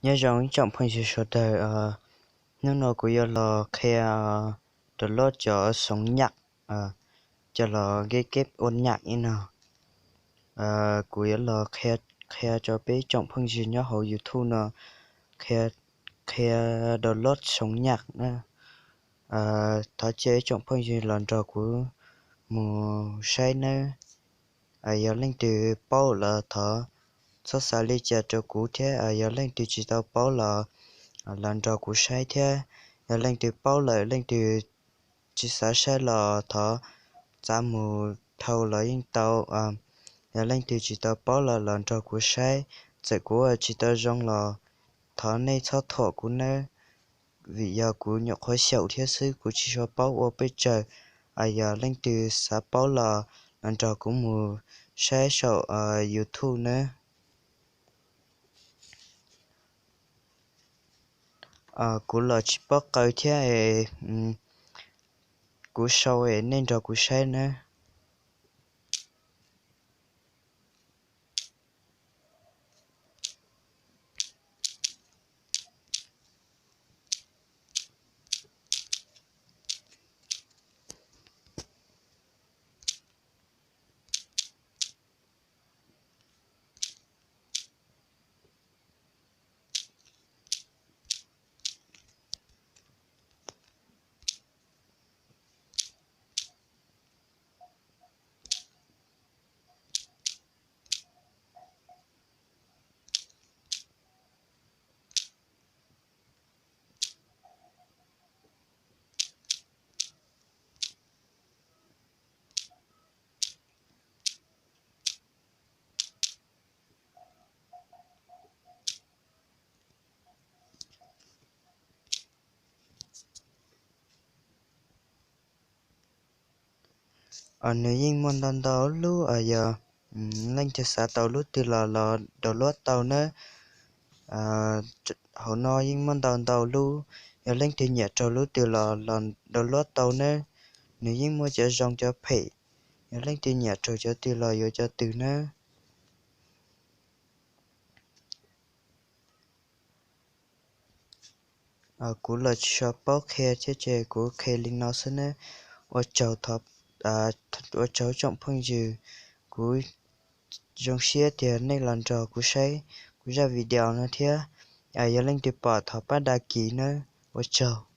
Nyob zoo ib tsoom phooj ywg sawv daws, hnub no kuv yuav los qhia download cov xoov nyam, coj los keb keb ua nyam ib no. Kuv yuav los qhia rau peb tsoom phooj ywg nyob hauv YouTube no qhia download xoov nyam na. Thov caw ib tsoom phooj ywg los nrog kuv mus saib nawb. Yog leej twg paub los thov txhob xav li cas rau kuv thiab, yog leej twg tsis tau paub los los nrog kuv saib thiab. Yog leej twg paub lawm leej twg tsis xav saib los thov txav mus dhau los yeej tau. Yog leej twg tsis tau paub los los nrog kuv saib, txawm kuv ua tsis tau zoo los thov nej txhob thuam kuv nawb, vim yog kuv nyuam qhuav xyaum thiab xwb, kuv tsis tshua paub ua pes tsawg. Yog leej twg xav paub los los nrog kuv mus saib saum YouTube nawb. Kuv los tsis paub qw thiab, kuv sau es nej nrog kuv saib nawb. Nws yeej muaj ntau ntau lub, yog leej twg xav tau lub twg los los download tau nawb. Hauv no yeej muaj ntau ntau lub, yog leej twg nyiam raug lub twg los los download tau nawb. Nws yeej muaj cov zoo cov phem, yog leej twg nyiam raug cov twg los yuav cov twg nawb. Kuv los tsis tshua paub qhia thiab ces kuv qhia li no xwb nawb. Ua tsaug, ua tsaug tsoom phooj ywg, kuv zoo siab tias nej los nrog kuv saib kuv zaj video no thiab. Yog leej twg pom thov pab đăng ký nawb, ua tsaug.